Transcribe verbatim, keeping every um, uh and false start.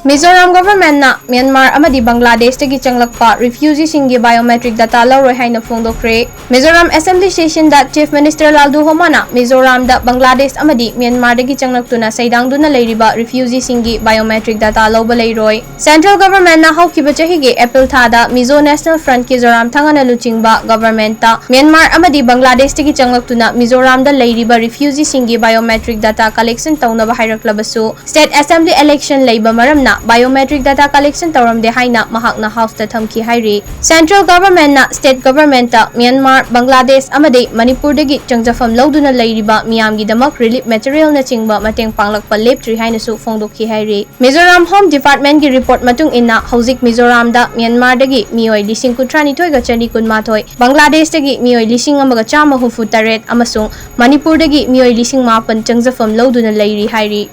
Mizoram ꯒꯚꯔꯟꯃꯦꯟꯠꯅ Myanmar ꯑꯃꯗꯤ ꯕꯪꯒ꯭ꯂꯥꯗꯦꯁꯇꯒꯤ ꯆꯪꯂꯛꯄ ꯔꯤꯐ꯭ꯌꯨꯖꯤꯁꯤꯡꯒꯤ biometric data ꯂꯧꯔꯣꯏ ꯍꯥꯏꯅ ꯐꯣꯡꯗꯣꯛꯈ꯭ꯔꯦ꯫ ꯃꯤꯖꯣꯔꯥꯝ ꯑꯦꯁꯦꯝꯕ꯭ꯂꯤ ꯁꯦꯁꯟꯗ ꯆꯤꯐ ꯃꯤꯅꯤꯁꯇꯔ ꯂꯥꯜꯗꯨ ꯍꯣꯃꯥꯅ ꯃꯤꯖꯣꯔꯥꯝꯗ ꯕꯪꯒ꯭ꯂꯥꯗꯦꯁ ꯑꯃꯗꯤ ꯃ꯭ꯌꯥꯟꯃꯥꯔꯗꯒꯤ ꯆꯪꯂꯛꯇꯨꯅ ꯁꯩꯗꯥꯡꯗꯨꯅ ꯂꯩꯔꯤꯕ ꯔꯤꯐ꯭ꯌꯨꯖꯤꯁꯤꯡꯒꯤ ꯕꯥꯏꯑꯣꯃꯦꯇ꯭ꯔꯤꯛ ꯗꯇꯥ ꯂꯧꯕ ꯂꯩꯔꯣꯏ꯫ ꯁꯦꯟꯇ꯭ꯔꯦꯜ ꯒꯚꯔꯟꯃꯦꯟꯠꯅ ꯍꯧꯈꯤꯕ ꯆꯍꯤꯒꯤ ꯑꯦꯄ꯭ꯔꯤꯜ ꯊꯥꯗ ꯃꯤꯖꯣ ꯅꯦꯁꯅꯦꯜ ꯐ꯭ꯔꯟꯠꯀꯤ ꯖꯣꯔꯥꯝꯊꯪ ꯑꯅ ꯂꯨꯆꯤꯡꯕ ꯒꯚꯔꯟꯃꯦꯟꯠꯇ ꯃ꯭ꯌꯥꯟꯃꯥꯔ ꯑꯃꯗꯤ ꯕꯪꯒ꯭ꯂꯥꯗꯦꯁꯇꯒꯤ ꯆꯪꯂꯛꯇꯨꯅ ꯃꯤꯖꯣꯔꯥꯝꯗ ꯂꯩꯔꯤꯕ ꯔꯤꯐ꯭ꯌꯨꯖꯤꯁꯤꯡꯒꯤ ꯕꯥꯏꯑꯣꯃꯦꯇ꯭ꯔꯤꯛ ꯗꯇꯥ ꯀꯂꯦꯛꯁꯟ ꯇꯧꯅꯕ ꯍꯥꯏꯔꯛꯂꯕꯁꯨ, ꯁ꯭ꯇꯦꯠ ꯑꯦꯁꯦꯝꯕ꯭ꯂꯤ ꯏꯂꯦꯛꯁꯟ ꯂꯩꯕ ꯃꯔꯝꯅ ꯕꯥꯏꯑꯣꯃꯦꯇ꯭ꯔꯤꯛ ꯗꯇꯥ ꯀꯂꯦꯛꯁꯟ ꯇꯧꯔꯝꯗꯦ ꯍꯥꯏꯅ ꯃꯍꯥꯛꯅ ꯍꯥꯎꯁꯇ ꯊꯝꯈꯤ ꯍꯥꯏꯔꯤ꯫ ꯁꯦꯟꯇ꯭ꯔꯦꯜ ꯒꯚꯔꯟꯃꯦꯟꯠꯅ ꯁ꯭ꯇꯦꯠ ꯒꯚꯔꯟꯃꯦꯟꯠꯇ ꯃ꯭ꯌꯥꯟꯃꯥꯔ, ꯕꯪꯒ꯭ꯂꯥꯗꯦꯁ ꯑꯃꯗꯤ ꯃꯅꯤꯄꯨꯔꯗꯒꯤ ꯆꯪꯖꯐꯝ ꯂꯧꯗꯨꯅ ꯂꯩꯔꯤꯕ ꯃꯤꯌꯥꯝꯒꯤꯗꯃꯛ ꯔꯤꯂꯤꯐ ꯃꯦꯇꯔꯤꯌꯦꯜꯅꯆꯤꯡꯕ ꯃꯇꯦꯡ ꯄꯥꯡꯂꯛꯄ ꯂꯦꯞꯇ꯭ꯔꯤ ꯍꯥꯏꯅꯁꯨ ꯐꯣꯡꯗꯣꯛꯈꯤ ꯍꯥꯏꯔꯤ꯫ ꯃꯤꯖꯣꯔꯥꯝ ꯍꯣꯝ ꯗꯤꯄꯥꯔꯠꯃꯦꯟꯠꯀꯤ ꯔꯤꯄꯣꯔꯠ ꯃꯇꯨꯡ ꯏꯟꯅ, ꯍꯧꯖꯤꯛ ꯃꯤꯖꯣꯔꯥꯝꯗ ꯃ꯭ꯌꯥꯟꯃꯥꯔꯗꯒꯤ ꯃꯤꯑꯣꯏ ꯂꯤꯁꯤꯡ ꯀꯨꯟꯊ꯭ꯔꯥꯅꯤꯊꯣꯏꯒ ꯆꯅꯤ ꯀꯨꯟꯃꯥꯊꯣꯏ, ꯕꯪꯒ꯭ꯂꯥꯗꯦꯁꯇꯒꯤ ꯃꯤꯑꯣꯏ ꯂꯤꯁꯤꯡ ꯑꯃꯒ ꯆꯥꯝꯃ ꯍꯨꯝꯐꯨ ꯇꯔꯦꯠ ꯑꯃꯁꯨꯡ ꯃꯅꯤꯄꯨꯔꯗꯒꯤ ꯃꯤꯑꯣꯏ ꯂꯤꯁꯤꯡ ꯃꯥꯄꯟ ꯆꯪꯖꯐꯝ ꯂꯧꯗꯨꯅ ꯂꯩꯔꯤ ꯍꯥꯏꯔꯤ꯫